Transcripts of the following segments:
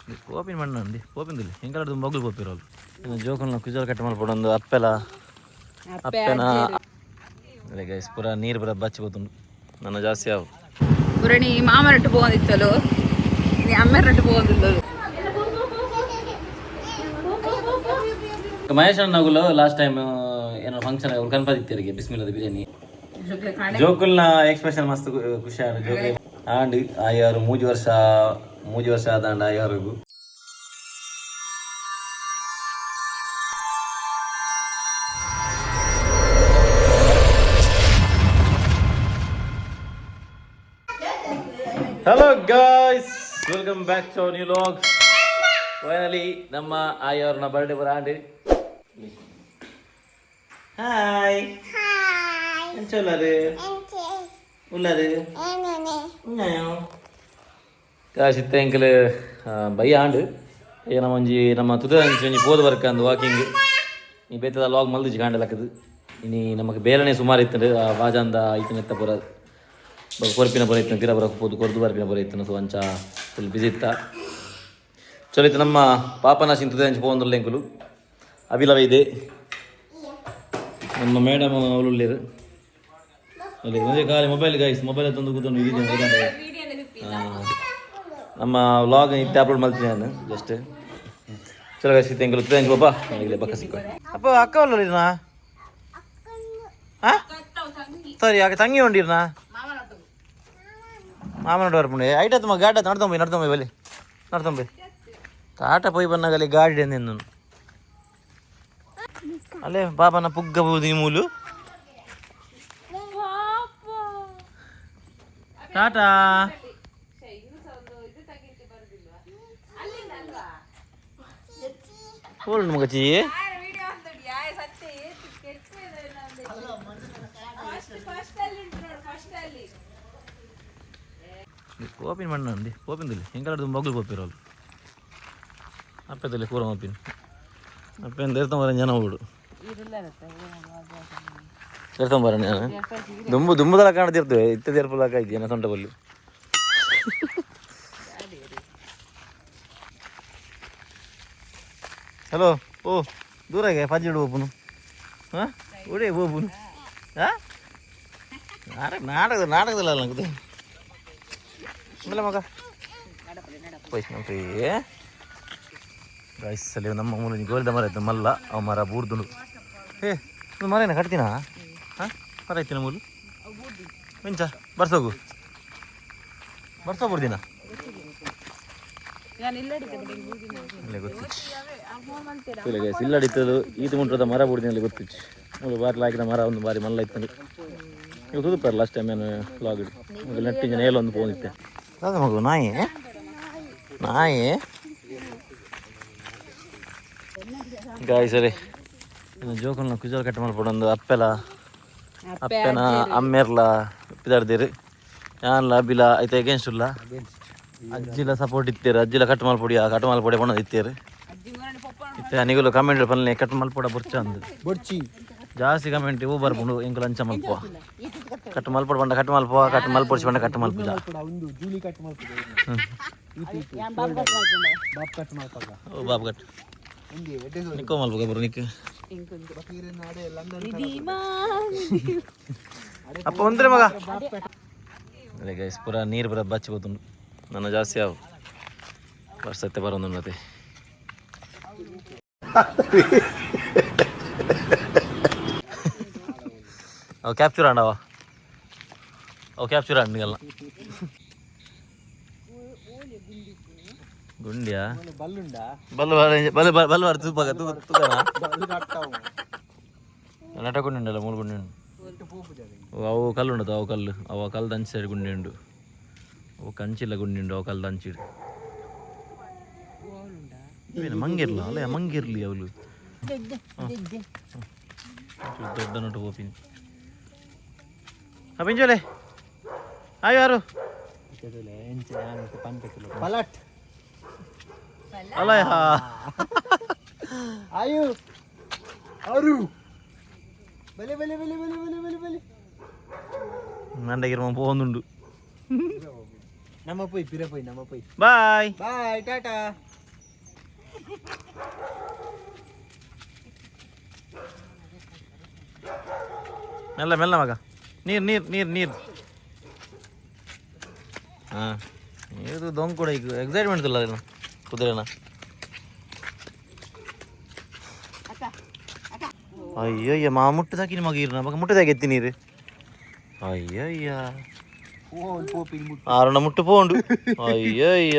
ಪೋಪಿನ ಮಣ್ಣು ಅಂದಿ ಪೋಪಿಂದಿಲ್ಲ ಎಂಕಲಡ್ದು ಮಗ್ಲು ಪೋಪಿರೋಲು. ಜೋಕಲ್ನ ಕುಜಲ್ ಕಟ್ ಮಲ್ಪಡೊಂದು ಅಪ್ಪೆಲ ಅಪ್ಪೆನ. ಗೈಸ್, ಪೂರ ನೀರು ಪೂರ ಬಚ್ಚಿ పోతుంಡು. ನನ್ನ ಜಾಸ್ತಿ ಆವು. ಪುರಣಿ ಮಾಮನೊಟ್ಟು ಪೋವೊಂದಿತ್ತಲು, ಇನಿ ಅಮ್ಮೆರೊಟ್ಟು ಪೋವೊಂದುಲ್ಲಲು. ಮಹೇಶ್ ಅಣ್ಣಗುಲು ಲಾಸ್ಟ್ ಟೈಮ್ ಏನೋ ಫಂಕ್ಷನ್ ಗಣಪತಿ ಬಿಸ್ಮಿಲ್ಲದ ಬಿರಿಯಾನಿ. ಜೋಕುಲ್ನ ಎಕ್ಸ್ಪ್ರೆಷನ್ ಮಸ್ತ್ ಖುಷಿ ಆಂಡ್. ಜೋಕುಲ್ ಆಂಡ್ ಆಯಾರು 3 ವರ್ಷ, 3 ವರ್ಷ ಆದಾಂಡ ಆಯಾರುಗು. Hello guys, welcome back to new vlog. Finally ನಮ್ಮ ಆಯವ್ರನ್ನ ಬರ್ಡೇ ಬರ ಆಂಡ್. ಹಾಯ್, ಎಂಚ ಉಲ್ಲರು? ಉಲ್ಲರು. ಕಾಶಿತ್ತೆ ಎಂಕಲ್ ಬೈ ಆಂಡ್. ಈಗ ನಮ್ಮ ಒಂಜಿ ನಮ್ಮ ತುದೆ ಅಂಚಿ ಒಂಜಿ ಪೋದು ಬರ್ಕ ಅಂದು ವಾಕಿಂಗ್. ಈ ಬೇತದ ಲಾಗ್ ಮಲ್ದಿಜಿ ಕಾಂಡಲಕ್ಕದು. ಇನಿ ನಮಕ್ ಬೇಲನೆ ಸುಮಾರು ಇತ್ತಂಡು. ವಾಜಾಂದ ಐತನ ಎತ್ತ ಪೂರ ಕೊರ್ಪಿನ ಪೂರ ಇತ್ತು. ಪಿರ ಬರ ಪೋದು ಕೊರ್ದು ಬರ್ಪಿನ ಪೂರ ಇತ್ತು. ಸೊ ಅಂಚ ಫುಲ್ ಬಿಸಿ ಇತ್ತ. ಚಲೋ ಇತ್ತು. ನಮ್ಮ ಪಾಪನಾಶಿನ ತುದೆ ಅಂಚಿ ಪೋವೊಂದುಲ್ಲ ಎಂಕುಲು. ಅಭಿಲವ ಇದೆ. ನಮ್ಮ ಮೇಡಮ್ ಅವಳು ಉಳ್ಳೇರು ಅಲ್ಲಿ. ಒಂದೇ ಖಾಲಿ ಮೊಬೈಲ್ ಗೈಸ್, ಮೊಬೈಲ್ ತಂದು ಕೂತ್ಕೊಂಡು ವಿಡಿಯೋ. ನಮ್ಮ ವ್ಲಾಗ್ ಇತ್ತೆ ಅಪ್ಲೋಡ್ ಮಾಡ್ತೀನಿ ನಾನು ಜಸ್ಟ್. ಚಲೋ ಗೈಸ್, ಇತ್ತೆ ಎಂಕುಲು ತುದೆ ಅಂಚಿ ಪಾಪ ಇಲ್ಲಿ ಬಕ್ಕ ಸಿಕ್ಕ. ಅಪ್ಪ, ಅಕ್ಕ ಉಲ್ಲರಿನಾ? ಹಾಂ ಸರಿ, ಅಕ್ಕ ತಂಗಿ ಹೊಂಡಿರ್ನಾ? ಮಾಮನೋಡು ಬರ್ಪುಂಡೆ. ಐಟ್ ಆತು ಗಾಡಿ ಆತು. ನಡ್ತೊಂಬಿ ನಡ್ತೊಂಬಿ ಬಲಿ ನಡ್ತೊಂಬಿ. ತಾಟ ಪೋಯ್ ಬನ್ನಾಗಲಿ ಗಾಡಿ ನಿನ್ನು. ಅಲ್ಲೇ ಪಾಪನ ಪುಗ್ಗ ಬೂದಿ ಮೂಲು. ಟಾಟಾ. ಹೋಲ್ ಮಗಚಿ. ಪೋಪಿನ ಮಣ್ಣು ಅಂದಿ ಪೋಪಿಂದಿಲ್ಲ. ಎಂಕಲಡ್ದು ಮಗ್ಲು ಪೋಪಿರೋಲು. ಅಪ್ಪೆದಲ್ಲಿ ಕೂರ ಮಪ್ಪಿನ ಅಪ್ಪೇನು ದೇರ್ತಂಬರ ಜನ ಹೋಗುಡು. ದೇರ್ತಂಬರ ನಾನು ದುಂಬು ದುಂಬುದಲ ಕಾಣದಿರ್ತೇವೆ. ಇತ್ತೆ ದೇರ್ಪುಲಾಕ ಇದೆಯಾ ಸೊಂಟ ಬಲ್ಲು. ಹಲೋ, ಓ ದೂರಾಗೆ ಪಜ್ಜಿಡು ಹೋಪುನು. ಹಾಂ, ಉಡೇ ಹೋಪುನು. ಹಾಂ, ನಾಟಕ ನಾಟಕ ನಾಟಕದಲ್ಲ ನಂಗೆ ಆಮೇಲೆ ಮಗ ಪೋಯ್. ಗೈಸ್, ಅಲ್ಲಿ ನಮ್ಮ ಮೂಲ ಗೋಲ್ದ ಮರ ಇತ್ತು ಮಲ್ಲ. ಅವ ಮರ ಬೂರ್ದುಂಡು. ಏ, ಒಂದು ಮರ ಏನ ಕಟ್ತೀನಾ? ಹಾಂ, ಮರ ಐತಿನ ಮೂಲು ಮಿಂಚ ಬರ್ಸೋಗು ಬರ್ಸೋ ಬುಡ್ದಿನ ಅಲ್ಲೇ ಗೊತ್ತಿಚ್ಚು. ಇಲ್ಲ ಗೈಸ್, ಇಲ್ಲಡಿತ್ತದು ಈತ ಮುಂಟದ ಮರ ಬುಡ್ದಿನಲ್ಲಿ ಗೊತ್ತಿಚ್ಚು. ಮೂಲು ಬಾರಿ ಹಾಕಿದ ಮರ ಒಂದು ಬಾರಿ ಮಲ್ಲ ಇತ್ತು. ನೀವು ತೂದುಪ್ಪಾರ ಲಾಸ್ಟ್ ಟೈಮ್ ಏನು ವ್ಲಾಗ್ ಇಡು ನೆಟ್ಟಿಂಜ ನೇಲ ಒಂದು ಪೋನಿತ್ತೆ. ದಾದ ಮಗು? ನಾಯಿ ನಾಯಿ. ಗಾಯ್ ಸರಿ, ಜೋಕಲ್ನ ಕುಜಲ್ ಕಟ್ ಮಲ್ಪಡೊಂದು ಅಪ್ಪೆಲ ಅಪ್ಪೆನ ಅಮ್ಮೆರ್ಲ ಪಿದಾಡ್ದಿರು. ಯಾನ್ಲ ಅಬಿಲ ಐತೆ ಎಗೇನ್ಸ್ಟ್ ಉಲ್ಲ. ಅಜ್ಜಿಲ ಸಪೋರ್ಟ್ ಇತ್ತೇರು. ಅಜ್ಜಿಲ ಕಟ್ ಮಲ್ಪೊಡಿ, ಕಟ್ ಮಲ್ಪೊಡಿ ಪಣದು ಇತ್ತೇರು. ಇತ್ತೆ ನಿಗುಲು ಕಮೆಂಟ್ ಪನ್ಲೆ, ಕಟ್ ಮಲ್ಪೊಡ ಬುರ್ಚ ಅಂದು. ಬೊಡ್ಚಿ. ಜಾಸ್ತಿ ಕಮೆಂಟ್ ಇವು ಬರ್ಪುಂಡು. ಎಂಕುಲು ಅಂಚ ಮಲ್ಪುವ, ಕಟ್ ಮಲ್ಪೊಡು ಪಂಡ ಕಟ್ ಮಲ್ಪುವ, ಕಟ್ ಮಲ್ಪೊಡ್ಚಿ ಪಂಡ ಕಟ್ ಮಲ್ಪುಜ. ಉಂದು ಜೂಲಿ ಕಟ್ ಮಲ್ಪುದು. ಬಾಪ್ ಕಟ್ ಮಲ್ಪಗ. ಓ ಬಾಬು ಕಟ್. ಉಂದು ಎಡ್ಡೆ. ನಿಕ್ಕೋ ಮಲ್ಪುಗ ಬರು ನಿಕ್. ಬಕೀರಿನ ಅಡೆ ಲಂಡನ್. ಅಪ್ಪ ಒಂದ್ರೆ ಮಗ. ಅದೇ ಗೈಸ್, ಪೂರ ನೀರು ಪೂರ ಬಚ್ಚಿ పోతుంಡು. ನನ್ನ ಜಾಸ್ತಿ ಆವು ವರ್ಷತ್ತೆ ಬರೋದು ಮತ್ತೆ. ಅವು ಕ್ಯಾಪ್ಚರ್ ಆಂಡವ, ಅವು ಕ್ಯಾಪ್ಚರ್ ಆಂಡಿಗಲ್ಲ ಗುಂಡ್ಯಾ. ಬಲ್ಲುಂಡ. ಬಲ್ಲು ಬಲ್ಲು ಬಲ್ಲು ಬರ್ ತೂಪಾಗ ತೂ ತೂಕನ. ಬಲ್ಲು ಕಟ್ಟಾವು. ನಟ ಗುಂಡಿ ಉಂಡಲ್ಲ, ಮೂರು ಗುಂಡಿ ಉಂಡು. ಪೋಪುಜ. ಅವು ಕಲ್ಲು ಉಂಡದು. ಅವು ಕಲ್ಲು, ಅವು ಕಲ್ಲು ಅಂಚಿ ಸೈಡ್ ಗುಂಡಿ ಉಂಡು. ಅವು ಕಂಚಿಲ್ಲ ಗುಂಡಿ ಉಂಡು. ಅವು ಕಲ್ಲು ಅಂಚಿಡು. ಇವೇನು ಮಂಗಿರ್ಲ ಅಲ್ಲ, ಮಂಗಿರ್ಲಿ ಅವಳು ದೊಡ್ಡ ನೋಟು ಪೋಪಿನಿ. ಪಿಂಜೋಲೆ ಆಯ್ ಯಾರು? ಪಲಟ್. ಅಲ್ಲ. ಆಯು ಅರು ಬಲೆ ಬಲೆ ಬಲೆ ಬಲೆ ಬಲೆ ಬಲೆ ಬಲೆ. ನಂಡಗಿರ್ಮ ಪೋಂದುಂಡು. ನಮ್ಮ ಪೋಯ್ ಪಿರ ಪೋಯ್ ನಮ್ಮ ಪೋಯ್. ಬಾಯ್. ಬಾಯ್, ಟಾಟಾ. ಮೆಲ್ಲ ಮೆಲ್ಲ ಮಗ, ನೀರು ನೀರು ನೀರು ನೀರು. ಹಾಂ, ಇದು ದೊಂಗ್ ಕೂಡ ಈಗ ಎಕ್ಸೈಟ್ಮೆಂಟ್ ಇಲ್ಲ ಅದನ್ನ ಕುದುರೆನ. ಅಯ್ಯಯ್ಯ, ಮಾ ಮುಟ್ಟದಾಕಿ ಮಗ ಇರ್ನ ಮಗ ಮುಟ್ಟದಾಗ ಎತ್ತಿ ನೀರು. ಅಯ್ಯಯ್ಯ, ಆರುಣ ಮುಟ್ಟು ಪೋಂಡು. ಅಯ್ಯಯ್ಯ,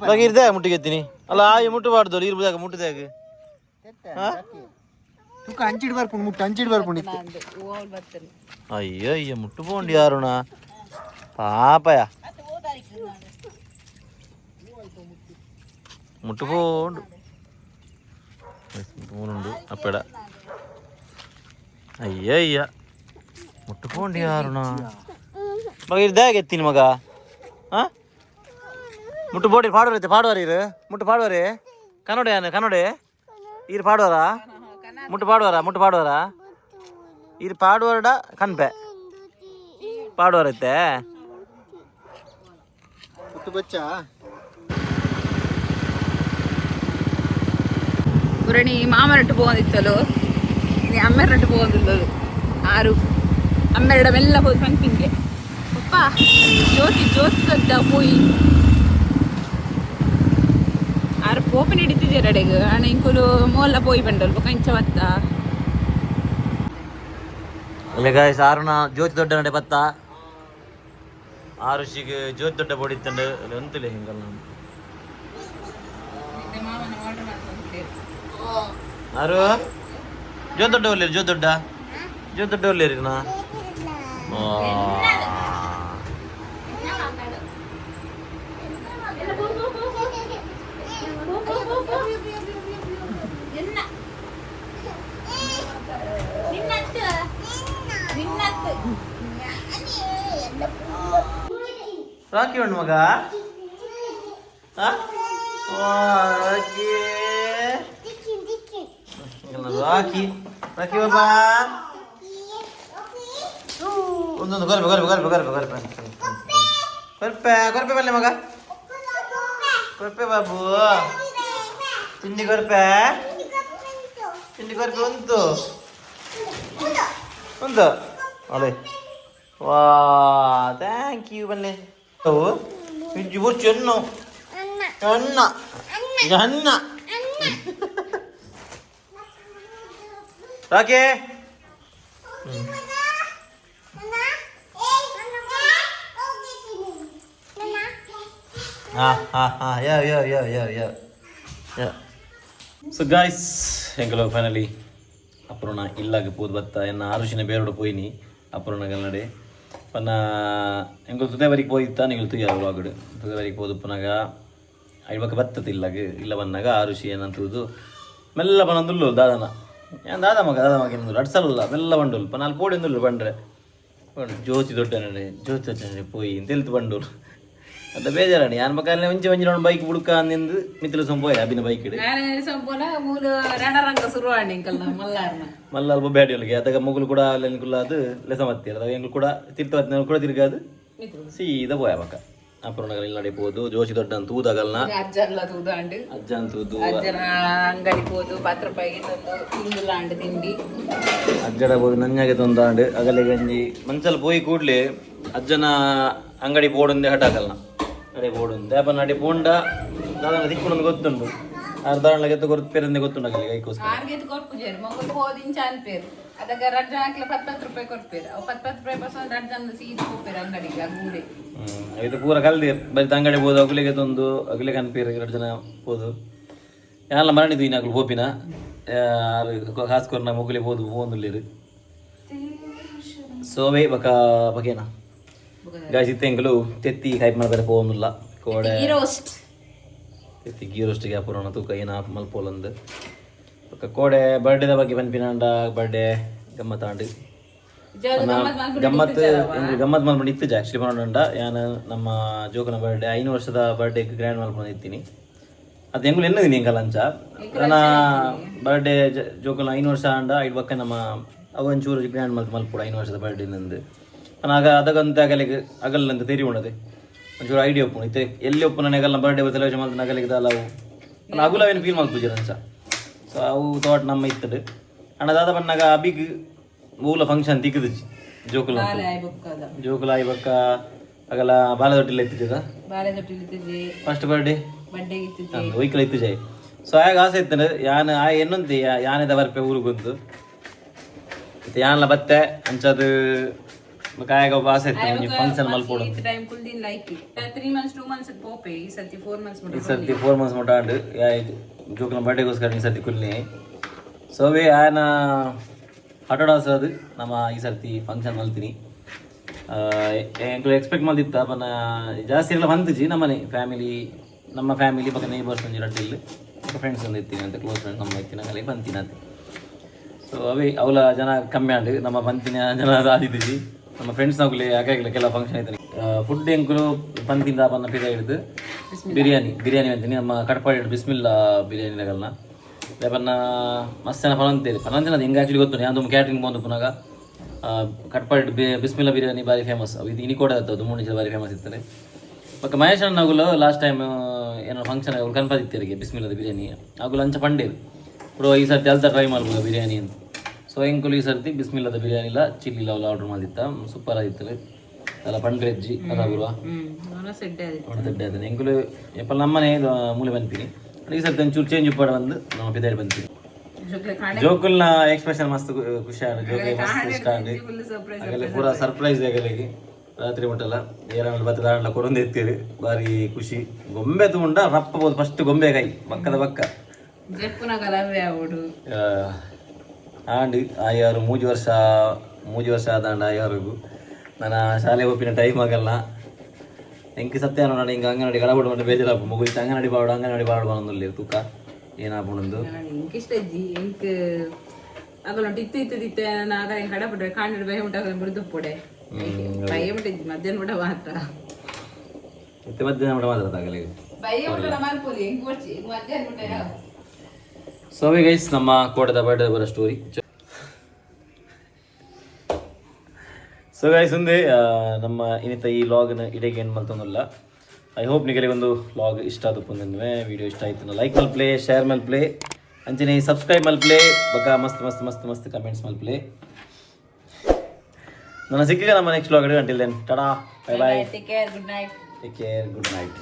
ಮಗ ಇರ್ದೆ ಮುಟ್ಟಿಗೆ ಎತ್ತೀನಿ ಅಲ್ಲ. ಆಯ್ ಮುಟ್ಟಬಾರ್ದು, ಇರ್ಬೋದಾಗ ಮುಟ್ಟದಾಗ. ತುಕ ಅಂಚಿಡ್ ಬರ್ಪುಂಡು, ಮುಟ್ಟು ಅಂಚಿಡ್ ಬರ್ಪುಂಡು ಇತ್ತೆ. ಅಯ್ಯಯ್ಯ, ಮುಟ್ಟು ಪೋಂಡು ಯಾರುಣ ಪಾಪಯ, ಮುಟ್ಟು ಪೋಂಡು ಮೂನುಂಡು ಅಪ್ಪೆಡ. ಅಯ್ಯಯ್ಯ, ಮುಟ್ಟು ಪೋಂಡು ಯಾರುಣ ಮಗ ಇರ್ದಾಗ ಎತ್ತೀನಿ ಮಗ. ಹಾ, ಮುಟ್ಟು ಬೋಡಿ ಪಾಡುವರೈತೆ, ಪಾಡುವಾರ ಇರು ಮುಟ್ಟು ಪಾಡುವರೆ. ಕನ್ನಡ ಯಾನು ಕನ್ನಡ ಇರು ಪಾಡುವಾರ, ಮುಟ್ಟು ಪಾಡುವಾರ, ಮುಟ್ಟು ಪಾಡುವಾರ ಇರು ಪಾಡುವಾರಡ ಕನ್ಪೆ ಪಾಡುವಾರೈತೆ. ಮುಟ್ಟು ಬಚ್ಚ. ಪುರಣಿ ಮಾಮರಟ್ಟು ಪೋವೊಂದಿತ್ತಲು, ಇನಿ ಅಮ್ಮೆರಟ್ಟು ಪೋವೊಂದುಲ್ಲಲು. ಆರು ಅಮ್ಮೆರಡ ಮೆಲ್ಲ ಪೋದು ಪನ್ಪಿಂಗೆ ಪಪ್ಪ ಜ್ಯೋತಿ ಜ್ಯೋತಿ ದೊಡ್ಡ ಪೋಯಿ. ಆರು ಪೋಪಿನ ಹಿಡಿತಿದ್ದೀರ ಅಡೆಗ್ ಅಣ್ಣ ಇಂಕುಲು ಮೋಲ್ಲ ಪೋಯಿ ಬಂಡಲ್ ಬೊಕ ಇಂಚ ಬತ್ತ. ಇಲ್ಲ ಗಾಯ್ಸ್, ಆರುನ ಜ್ಯೋತಿ ದೊಡ್ಡ ನಡೆ ಬತ್ತ. ಆರುಷಿಗೆ ಜ್ಯೋತಿ ದೊಡ್ಡ ಬೋಡಿತ್ತಂಡು ಒಂತಿಲ್ಲ ಹಿಂಗಲ್ಲ. ಆರು ಜ್ಯೋತಿ ದೊಡ್ಡ ಒಲ್ಲೇರಿ, ಜ್ಯೋತಿ ದೊಡ್ಡ, ಜ್ಯೋತಿ ದೊಡ್ಡ ಒಲ್ಲೇರಿ ನಾ. ರಾಖಿ ಉಂಡು ಮಗ. ಆ? ವಾ, ರಾಖಿ ರಾಖಿ ರಾಖಿ ಬಾಬಾ. ಒಂದೊಂದು ಕೊರ್ಪೆ ಕೊರ್ಪೆ ಕೊರ್ಪೆ ಕೊರ್ಪೆ ಕೊರ್ಪೆ ಕೊರ್ಪೆ ಕೊರ್ಪೆ ಬಲ್ಲೆ ಮಗ, ಕೊರ್ಪೆ ಬಾಬು. ತಿಂಡಿ ಕೊರ್ಪೆ, ತಿಂಡಿ ಕೊರ್ಪೆ. ಉಂಟು ಉಂಟು ಅದೇ. ವಾ, thank you ಬನ್ನಿ. ಅವು ಇಜ್ಜಿ ಬುರ್ಚಿ ಎನ್ನು ಎನ್ನ ಎನ್ನ ರಾಕೆ. ಹಾ ಹಾ ಹಾ, ಯಾ ಯಾ ಯಾ ಯಾ ಯಾ ಯಾ. ಸೊ ಗಾಯ್ಸ್, ಎಂಕಲು ಫೈನಲಿ ಅಪುರ್ಣ ಇಲ್ಲಾಗ ಪೋದು ಬತ್ತ. ಎನ್ನ ಆರುಷಿನ ಬೇರೋಡು ಪೋಯಿನಿ ಅಪುರ್ಣ ಕನ್ನಡೆ ಪನ್ನ. ಎಂಕುಲು ತುದೆ ಪೋಯಿತ್ತ ನಿಂಗಳು ತುಯ್ಯಾರ ವ್ಲಾಗ್ಡ್. ತುದೆ ಪೋದು ಪುನಗ ಐಬಕ ಬತ್ತದ ಇಲ್ಲಾಗ. ಇಲ್ಲ ಬಂದಾಗ ಆರುಷಿ ಏನಂತುದು ಮೆಲ್ಲ ಬನಂದುಲ್ಲು ದಾದನ. ಏನ್ ದಾದ ಮಗ, ದಾದ ಮಗ ಏನಂದ್ರು ಅಡ್ಸಲ್ಲ, ಮೆಲ್ಲ ಬಂಡುಲ್ ಪನ್ನ. ಅಲ್ಲಿ ಪೋಡಿ ಅಂದುಲ್ಲು ಬಂಡ್ರೆ ಬಂಡು ಜ್ಯೋತಿ ದೊಡ್ಡ ನಡೆ, ಜ್ಯೋತಿ ದೊಡ್ಡ ನಡೆ ಪೋಯಿ ಅಂತ ಬಂಡೂರು ಅಂತ ಬೇಜಾರಾಣಿ. ಯಾನ್ ಬಕ್ಕ ಒಂಜಿ ಒಂಜಿ ರೌಂಡ್ ಬೈಕ್ ಬುಡ್ಕ ಅಂದಿಂದ ಮಿತ್ತಲು ಸಂಪೋಯ್ ಅಬಿನ ಬೈಕ್ ಇಡು. ಸಂಪೂರ್ಣ ಮೂಲು ರಣರಂಗ ಶುರುವಾಂಡ್ ಇಂಕಲ್ನ ಮಲ್ಲಾರ್ನ. ಮಲ್ಲ ಅಲ್ಪ ಬ್ಯಾಡಿ ಅದಗ ಮೊಗಲು ಕೂಡ ಅಲ್ಲ, ಅದು ಲೆಸ ಮತ್ತಿ ಅದಾಗ ಎಂಗ್ಲು ಕೂಡ ತಿರ್ತ ಕೂಡ ತಿರ್ಗಾದು ಸೀದಾ ಪೋಯ ಬಕ್ಕ. ಅಪುರ್ಣ ಇಲ್ಲ ಪೋದು ಜೋಶಿ ದೊಡ್ಡ ಅಂತ ಊದಾಗಲ್ನ. ಅಜ್ಜರ್ಲ ತೂದಾಂಡ್. ಅಜ್ಜ ಅಂತ ತೂದು. ಅಜ್ಜನ ಅಂಗಡಿ ಪೋದು 10 ರೂಪಾಯಿಗೆ ತಂದು ತಿಂದುಲಾಂಡ್ ತಿಂಡಿ. ಅಜ್ಜಡ ಬೋದು ನಂಜಾಗೆ ತಂದಾಂಡ್ ಅಗಲೆ ಗಂಜಿ ಮಂಚಲ್ ಪೋಯಿ ಕೂಡ್ಲೆ ಅಜ್ಜನ ಅಂಗಡಿ ಬೋಡೊಂದೇ ಹಠ ಆಗಲ್ನ. ಅಡೆ ಬೋಡೊಂದೆ ಅಪ್ಪ ನಡೆ ಪೋಂಡ ದಾದನ ದಿಕ್ಕುನೊಂದು ಗೊತ್ತುಂಡು. ಅರ್ಧ ಗೆತ್ತು ಗೊತ್ತು ಗೊತ್ತುಂಡು ಅಗಲಿಗೆ ಐಕೋಸ್ಕರ. ಆರ್ಗೆತ್ ಕೊರ್ಪುಜೆರ್ ಮೊಗಲು ಪೋದು ಇಂಚ ಅನ್ಪೇರು. ಅದಗ ರಡ್ಡ್ ಜನ ಹಾಕ್ಲೆ 10 10 ರೂಪಾಯಿ ಕೊರ್ಪೇರು. ಅವು 10 10 ರೂಪಾಯಿ ಪಸ ರಡ್ಡ್ ಜನ ಸೀದ ಪೋಪೇರು ಅಂಗಡಿಗೆ ಆ ಗೂಡೆ. ಇದು ಪೂರ ಕಲ್ದಿರ್ ಬರಿ ಅಂಗಡಿ ಬೋದು ಅಗುಲೆಗೆ ತಂದು ಅಗುಲೆ ಕನ್ಪೇರು ಎರಡು ಜನ ಪೋದು. ಯಾಲ ಮರಣಿದ್ದು ಇನ್ನಾಗಲು ಪೋಪಿನ ಆರು ಕಾಸು ಕೊರ್ನ ಮೊಗುಲೆ ಪೋದು ಪೋಂದುಲ್ಲೇರು ಸೋವೆ ಬಕ ಬಕೇನ. ಗಾಯ್ಸ್, ಇತ್ತೆಂಕಲು ತೆತ್ತಿ ಹೈಪ್ ಮಾಡ್ತಾರೆ ಪೋಂದುಲ್ಲ ಕೋಡೆ. ರೋಸ್ಟ್. ತೆತ್ತಿ ಗೀ ರೋಸ್ಟಿಗೆ ಅಪುರಣ ತೂಕ ಏನ ಮಲ್ಪೋಲಂದು. ಬೊಕ ಕೋಡೆ ಬರ್ಡೇದ ಬಗ್ಗೆ ಪನ್ಪಿನಾಂಡ, ಬರ್ಡೇ ಗಮ್ಮತ್ತಾಂಡು. ಗಮ್ಮತ್ ಗಮ್ಮತ್ ಮಲ್ಪಂಡು ಇತ್ತುಜ ಆಕ್ಚುಲಿ ಪನೊಂಡ. ಯಾನ್ ನಮ್ಮ ಜೋಕನ ಬರ್ಡೇ 5 ವರ್ಷದ ಬರ್ಡೇ ಗ್ರ್ಯಾಂಡ್ ಮಲ್ಪೊಂದು ಇತ್ತೀನಿ. ಅದು ಎಂಗುಲು ಎನ್ನದಿನಿ ಎಂಕಲ್ ಅಂಚ ನನ್ನ ಬರ್ಡೇ ಜೋಕುಲ 5 ವರ್ಷ ಆಂಡ ಐಡ್ ಬಕ್ಕ ನಮ್ಮ ಅವು ಒಂಚೂರು ಗ್ರ್ಯಾಂಡ್ ಮಲ್ತ್ ಮಲ್ಪೊಡು 5 ವರ್ಷದ ಬರ್ಡೇ ನಂದು. ಆಗ ಅದಗಂತ ಅಗಲಿಗೆ ಅಗಲ್ಲಂತ ತೆರಿ ಉಂಡದೆ. ಒಂಚೂರು ಐಡಿಯಾ ಉಪ್ಪುಂಡು. ಇತ್ತೆ ಎಲ್ಲಿ ಉಪ್ಪುನ ನೆಗಲ್ನ ಬರ್ಡೇ ಸೆಲೆಬ್ರೇಷನ್ ಮಲ್ತ್ ನಗಲಿಗೆ ದಾಲ ಅವು ಅಗುಲ ಅವೇನು ಫೀಲ್ ಮಲ್ಪುಜೆರ್ ಅಂಚ. ಸೊ ಅವು ಥಾಟ್ ನಮ್ಮ ಇತ್ತುಂಡು. ಅಣ್ಣ ದಾದ ಪನ್ನಗ ಅಬಿಗ್ ಮೂಲ ಫಂಕ್ಷನ್ ತಿಕ್ಕುದಿಜ್ಜಿ ಜೋಕುಲು. ಬಾಲೆ ಬೊಕ್ಕದ. ಜೋಕುಲು ಆಯಿ ಬೊಕ್ಕ ಅಗಲ ಬಾಲದೊಟ್ಟಿಲ್ಲ ಇತ್ತಿದ್ದ. ಬಾಲೆ ತೊಟ್ಟಿಲ್. First birthday. ಬರ್ಡೇ ಇತ್ತಿಜಿ. ಒಯ್ಕಲ ಇತ್ತಿಜಾಯ್. ಸೊ ಆಯಾಗ ಆಸೆ ಇತ್ತಂಡು ಯಾನ್ ಆಯ್ ಎನ್ನೊಂತಿ ಯಾನೆದ ಬರ್ಪೆ ಊರುಗೊಂದು ಇತ್ತೆ ಯಾನ್ಲ ಬತ್ತೆ ಅಂಚದು. ಬೊಕ್ಕ ಆಯಾಗ ಒಬ್ಬ ಆಸೆ ಇತ್ತು ಒಂಜಿ ಫಂಕ್ಷನ್ ಮಲ್ಪೊಡು. ಈ ಟೈಮ್ ಕುಲ್ದಿನ್ ಲೈಕ್ 3 ಮಂತ್ಸ್, 2 ಮಂತ್ಸ್ ಪೋಪೆ. ಈ ಸರ್ತಿ 4 ಮಂತ್ಸ್. ಈ ಸರ್ತಿ 4 ಮಂತ್ಸ್ ಮುಟ್ಟ ಆಂಡ್. ಜೋಕುಲ ಬರ್ಡೇಗೋಸ್ಕರ ಈ ಸರ್ತಿ ಕುಲ್ನಿ. ಸೊ ಅವೇ ಆಯನ ಆಟೋಡಾಸ್ ಅದು ನಮ್ಮ ಈ ಸರ್ತಿ ಫಂಕ್ಷನ್ ಮಲ್ತೀನಿ. ಎಂಕುಲು ಎಕ್ಸ್ಪೆಕ್ಟ್ ಮಲ್ದಿತ್ತ ಪನ್ನ ಜಾಸ್ತಿ ಎಲ್ಲ ಬಂದಿಜಿ. ನಮ್ಮನೆ ಫ್ಯಾಮಿಲಿ, ನಮ್ಮ ಫ್ಯಾಮಿಲಿ ಪಕ್ಕ ನೇಬರ್ಸ್ ಒಂಜಿ ರಡ್ಡ್ ಇಲ್ಲ್ ಫ್ರೆಂಡ್ಸ್ ಒಂದು ಇತ್ತೀನಿ ಅಂತ, ಕ್ಲೋಸ್ ಫ್ರೆಂಡ್ಸ್ ನಮ್ಮ ಇತ್ತಿನ ಅಲ್ಲಿ ಬಂತೀನಿ ಅಂತ. ಸೊ ಅವೇ ಅವಲ ಜನ ಕಮ್ಮಿ ಆಂಡ್ ನಮ್ಮ ಬಂತಿನ ಜನ ಆದಿದ್ದೀವಿ. ನಮ್ಮ ಫ್ರೆಂಡ್ಸ್ ನಗುಲೆ ಹಾಗಾಗಿ ಕೆಲವು ಫಂಕ್ಷನ್ ಐತನಿ. ಫುಡ್ ಎಂಕುಲು ಪಂತಿಂದ ಪನ್ನ ಪಿದ ಹಿಡಿದು ಬಿರಿಯಾನಿ ಬಿರಿಯಾನಿ ಅಂತೀನಿ. ನಮ್ಮ ಕಟ್ಪಾಡಿ ಬಿಸ್ಮಿಲ್ಲಾ ಬಿರಿಯಾನಿ ನಗಲ್ನ ಪನ್ನ ಮಸ್ತ್ ಜನ ಪನಂತೇರಿ ಪನಂತಿನ. ಹೆಂಗೆ ಆ್ಯಕ್ಚುಲಿ ಗೊತ್ತು, ಯಾವ್ದು ಕ್ಯಾಟ್ರಿಂಗ್ ಬಂದು ಪುನಗ ಕಟ್ಪಾಡಿ ಬಿಸ್ಮಿಲ್ಲಾ ಬಿರಿಯಾನಿ ಬಾರಿ ಫೇಮಸ್. ಇದು ಇನಿ ಕೂಡ ಅದು ಮೂರು ಬಾರಿ ಫೇಮಸ್ ಇರ್ತಾರೆ. ಬೊಕ್ಕ ಮಹೇಶ್ ಅಣ್ಣಗುಲು ಲಾಸ್ಟ್ ಟೈಮ್ ಏನೋ ಫಂಕ್ಷನ್ ಅವ್ರು ಗಣಪತಿ ಇತ್ತರಿಗೆ ಬಿಸ್ಮಿಲ್ಲದ ಬಿರಿಯಾನಿ ಅಗುಲು ಅಂಚ ಪಂಡೇರು ಬ್ರೋ, ಈ ಸರ್ತಿ ಅಲ್ತ ಟ್ರೈ ಮಾಡ್ಬೋದು ಬಿರಿಯಾನಿ ಅಂತ. ಸೊ ಎಂಕುಲು ಈ ಸರ್ತಿ ಬಿಸ್ಮಿಲ್ಲದ ಬಿರಿಯಾನಿ ಇಲ್ಲ ಚಿಲ್ಲಿ ಇಲ್ಲ ಆರ್ಡರ್ ಮಾಡಿತ್ತ. ಸೂಪರ್ ಆಗಿತ್ತು ಅಲ್ಲ ಪಂಡ್ರೆಜ್ಜಿ ಅದ ಗುರುವ. ಸೆಡ್ ಅದು. ಹೊಡೆದಡ್ಡೆ ಅದನ್ನ ಎಂಕುಲು ಎಪ್ಪಲ್ ನಮ್ಮನೆ ಇದು ಮೂಲೆ ಬಂತೀನಿ. ಈ ಸರ್ತಿ ಒಂಚೂರು ಚೇಂಜ್ ಉಪ್ಪಾಡ ಬಂದು ನಮ್ಮ ಪಿದಾಡಿ ಬಂತೀನಿ. ಜೋಕುಲ್ನ ಎಕ್ಸ್ಪ್ರೆಷನ್ ಮಸ್ತ್ ಖುಷಿ ಆಂಡ್. ಜೋಕುಲ್ ಮಸ್ತ್ ಇಷ್ಟ ಆಂಡ್. Full surprise. ಆಗಲೆ ಪೂರ ಸರ್ಪ್ರೈಸ್ ಆಗಲಿಗೆ. ರಾತ್ರಿ ಮುಟ್ಟಲ್ಲ ಏರಾಂಡ್ಲ ಬತ್ತದ ಆಂಡ್ಲ ಕೊಡೊಂದು ಎತ್ತೀರಿ. ಬಾರಿ ಖುಷಿ. ಗೊಂಬೆ ತಗೊಂಡ ರಪ್ಪ ಬೋದು ಫಸ್ಟ್ ಗೊಂಬೆ ಕೈ ಬಕ್ಕದ ಬಕ್ಕ. ಜೆಪ್ಪುನ ಕಲವೇ ಅವಡು. ಆಂಡ್ ಆಯಾರು 3 ವರ್ಷ, 3 ವರ್ಷ ಆದಾಂಡ ಆಯಾರಿಗು. ನನ್ನ ಶಾಲೆ ಒಪ್ಪಿನ ಟೈಮ್ ಆಗಲ್ಲ. ಎಂಕ್ ಸತ್ಯ ನೋಡ ಹಿಂಗೆ ಅಂಗನವಾಡಿ ಕಡಬಡು ಬಂದು ಬೇಜಾರಾಪು. ಮಗು ಅಂಗನವಾಡಿ ಬಾಡು, ಅಂಗನವಾಡಿ ಬಾಡು ಬಂದಿಲ್ಲ. ತೂಕ ಏನಾಪುಣಂದು. ಎಂಕ್ ಇಷ್ಟ ಇಜ್ಜಿ. ಎಂಕ್ ಅಗಲುಂಟು ಇತ್ತು ಇತ್ತು ಇತ್ತೆ ನಾನು ಆಗ ಎಂಕ್ ಕಡಪಡ್ರೆ ಕಾಂಡ್ ಬಯ ಉಂಟು ಬುಡ್ದು ಪೊಡೆ ಬಯ ಉಂಟು ಮಧ್ಯಾಹ್ನ ಊಟ ಮಾತ್ರ. ಇತ್ತೆ ಮಧ್ಯಾಹ್ನ ಊಟ ಮಾತ್ರ ತಾಗಲಿ. ಬಯ ಊಟ ಮಲ್ಪೊಲಿ ಎಂಕ್ ಬೊಡ್ಚಿ ಮಧ್ಯಾಹ್ನ ಊಟ ಯಾವ. ಸೊ ಗೈಸ್, ನಮ್ಮ ಕೋಟದ ಬರ್ಡೇ ಬರೋ ಸ್ಟೋರಿ. ಸೊ ಗೈಸ್, ಒಂದೇ ನಮ್ಮ ಇನ್ನಿತ ಈ ಲಾಗ್ನ ಇಡೆಗೆ ಏನು ಮಲ್ತೊಂದಿಲ್ಲ. I hope ನಿಮಗೆ ಒಂದು ಲಾಗ್ ಇಷ್ಟ ಆದ ಪುಂದನ್ವೆ. ವಿಡಿಯೋ ಇಷ್ಟ ಆಯ್ತು ಲೈಕ್ ಮಲ್ಪ್ಲೆ, ಶೇರ್ ಮಲ್ಪ್ಲೆ, ಅಂಚನೆ ಸಬ್ಸ್ಕ್ರೈಬ್ ಮಲ್ಪ್ಲೆ. ಬೊಕ್ಕ ಮಸ್ತ್ ಮಸ್ತ್ ಮಸ್ತ್ ಮಸ್ತ್ ಕಮೆಂಟ್ಸ್ ಮಲ್ಪ್ಲೆ. ನನ್ನ ಸಿಕ್ಕಿಗ ನಮ್ಮ next vlog. Until then, tata, bye bye. Take care, good night. Take care, good night.